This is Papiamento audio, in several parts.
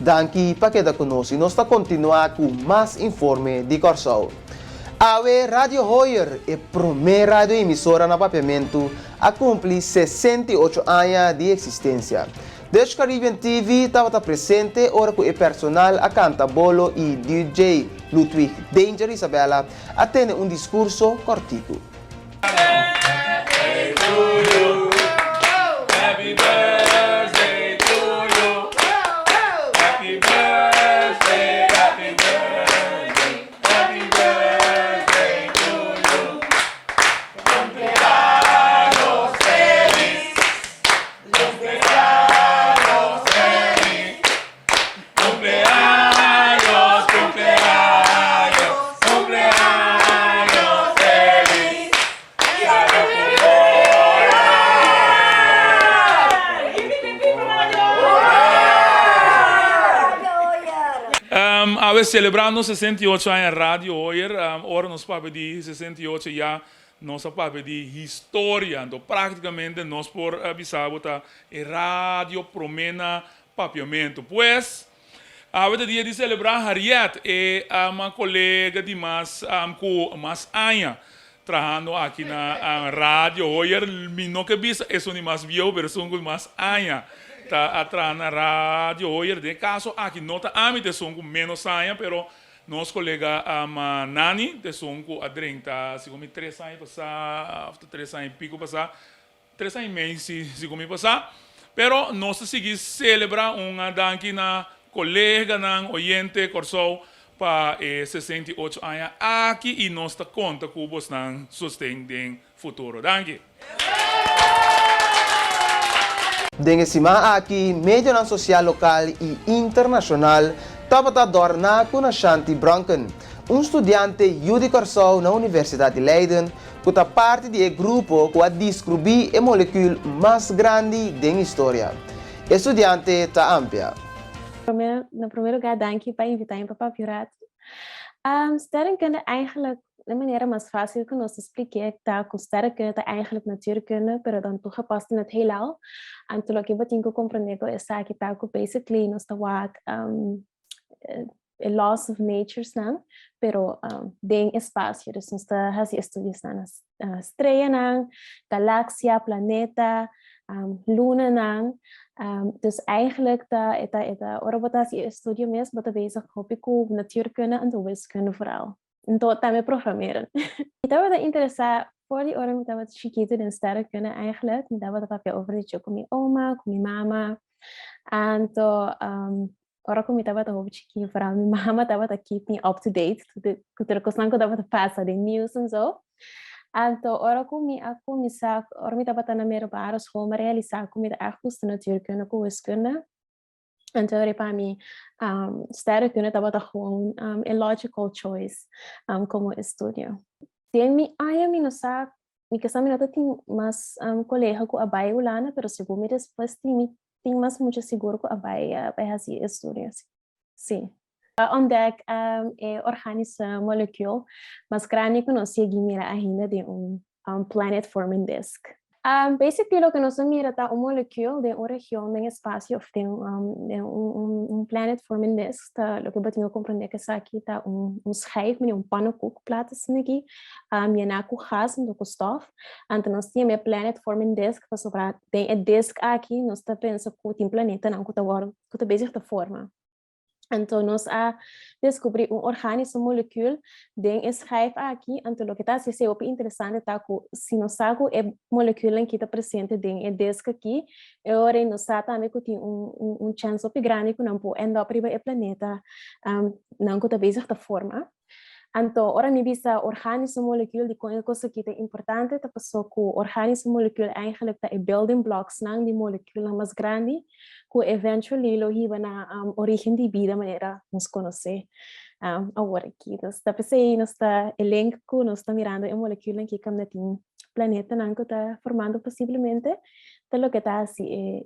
Danki pa keda ku nos i nos ta kontinuá ku mas informe di Kòrsou. Awe Radio Hoyer, e promé radioemisora na Papiamentu, a kumpli 68 aña di eksistensia. Dutch Caribbean TV tabata presente ora ku e personal a kanta bolo i DJ Ludwig Danger Isabella a tene un diskurso kòrtiku. Awe selebrando 68 aña Radio Hoyer, ora nos papia di 68 ya Nos a papia di historia, anto práktikamente nos por bisa bo ta e radio promé na papiamentu. Pues, awe ta dia di selebrá Harriet, e ama kolega di mas ku mas aña trahando aki na radio. Hoyer, mi no ke bisa esun di mas bieu, pero esun ku mas aña ta a traha na radio. Hoyer, den e kaso aki no ta ami ta esun ku ménos aña, pero Nos kolega Nani ta esun ku a drenta segun mi tres aña pasá òf ta tres aña i piko pasá, tres aña i mei si segun mi pasá. Pero nos ta sigui selebrá un danki na koleganan oyente Kòrsou pa e 68 aña aki i nos ta konta ku bosnan sosten den futuro. Danki. Den e siman aki medionan sosial lokal i internashonal tabata dòrná ku Nashanti Brunken, un studiante yu di Kòrsou na Universidat di Leiden ku ta parti di e grupo ku a deskrubí e molekül mas grandi den historia. E studiante ta ampia. Na promé lugá danki pa invitá mi pa papia un ratu. Sterrenkunde eigenlijk De manera mas fácil ku nos ta splik'é ta ku sterrenkunde ta eigenlijk natuurkunde, pero dan toegepast in het heelal. Anto loke bo tin ku komprendé ku esaki ta ku basically nos ta wak e laws of naturesnan, pero den espasio. Dus nos ta hasi estudiosnan na streanan, galaksia, planeta, lunanan. Dus eigenlijk ta e ta e ta ora bo ta hasi e estudio mes bo ta bezig hopi ku natuurkunde anto wiskunde vooral. Anto tambe programmeren. Mi tabata interesá for di ora mi tabata chikitu den sterrenkunde eigenlijk. Mi tabata papia over di dje ku mi oma, ku mi mama. Anto ora ku mi tabata hopi chikí, vooral mi mama tabata keep me up to date ku tur e kosnan ku tabata pasa den news en zo. Anto ora ku mi a kuminsá, ora mi tabata na middelbare school, mi a realisá ku mi ta ègt gusta natuurkunde ku wiskunde. Anto pa mi sterrenkunde tabata gewoon e logical choice como estudio. Den mi aña mi no sa, mi kesa mi no ta tin mas colega cu a bay Hulanda, pero segun mi despues tin mi tin mas mucha sigur cu a bay bay haci estudio. Si. A ontdek e organische molecuul mas grandi cu nos yegi mira ainda den un planet forming disk. Basically loke nos a mira ta un molecuul den un region den espacio of den un planet forming disk ta loke bo tin cu comprende cu esaki ta un schijf manera un pannenkoek plat asina aki yena cu gas hunto cu stof. Anto nos tin e planet forming disk pasobra den e disk aki nos ta pensa cu tin planetanan cu ta wor cu ta bezig ta forma. Anto nos a descubri un organische molecuul den e schijf aki, anto loke ta haci esey hopi interesante ta cu si nos sa cu e molecuulnan aki ta presente den e disk aki, e ora ey nos sa tambe cu tin un un chance hopi grandi cu nan por end up riba e planeta nan cu ta bezig ta forma. Anto, ora mi bisa organische molecuul, dikon e kos aki ta importante, ta paso ku organische molecuul eigenlijk ta e building blocksnan di molecuulnan mas grandi ku eventually lo hiba na origen di bida manera nos konosé awor aki. Dus ta p'esei nos ta e link ku nos ta mirando e molecuulnan ki kaminda tin planetanan ku ta formando posiblemente ta loke ta hasi e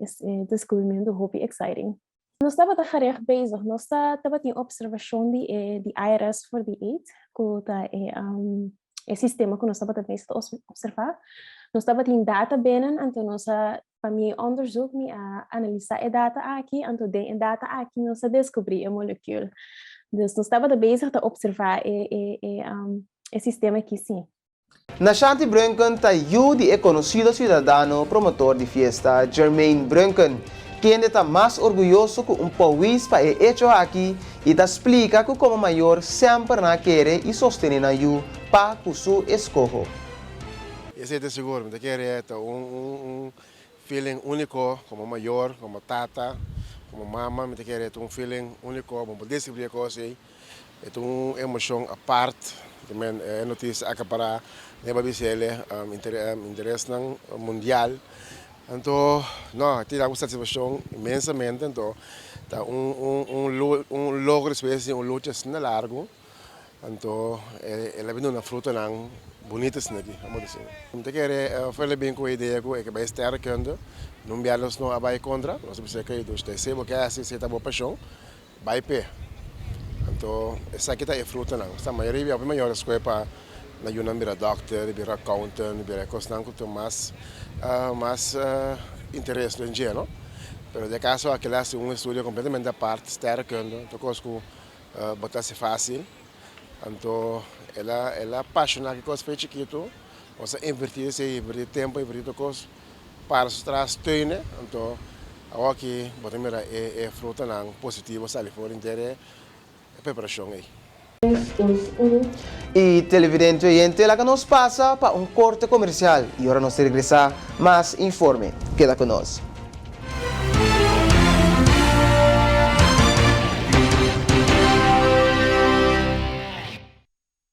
descubrimiento hopi exciting. Nos tabata gericht bezig. Nos ta tabatin observacion di e di IRS 48, cu ta e e sistema cu nos tabata bezig ta observa. Nos tabatin data binnen, anto nos a. Pa mi onderzoek mi a analisá e data aki, anto den e data aki nos a deskubrí e molekül. Dus nos tabata bezig ta opservá e e e e sistema aki sí. Nashanti Brunken ta yu di e konosido siudadano promotor di fiesta Jermaine Brunken, kende ta mas orguyoso ku un powis pa e echo aki i ta splika ku komo mayor semper nan a kere i sostené nan yu pa ku su eskoho. Esei ta sigur, mi ta kere ta un un feeling úniko komo mayor, komo tata, komo mama, mi ta kere ta un feeling úniko, bo por deskribí e kos ei, e ta un emoshon apart, ta men e notisia a akapará den Babisele interesnan mundial, anto no, e ta da un satisfakshon inmensamente, anto ta un un un logro despues di un lucha asina largu. Anto el a bin duna frutanan bunita asina aki, amo di si. Mi ta kere of el a bin ku e idea ku e ke bai sterrenkunde, nun bia nos no a bai kontra, nos a bisa ke dus ta esei bo ke hasi, esei ta bo pashon, bai p'e. Anto esaki ta e frutanan. Esta mayoria bia hopi mayor a skohe pa nan yunan bira dòkter, bira accountant, bira e kosnan ku tin mas mas interes den dje, no. Pero den e kaso aki el a hasi un estudio kompletamente apart, sterrenkunde, tur kos ku Bo ta hasi fásil. Anto el a el a pashoná ki kos fe chikitu. Nos a invertí esei, invertí tempu, invertí tur kos para su tras steun'e. Anto awoki bo ta mira e e frutanan positivo sali for henter e preparashon ei. Y televidente oyente laga nos pasa pa un corte comercial y ora nos regresá mas informe. Keda cu nos.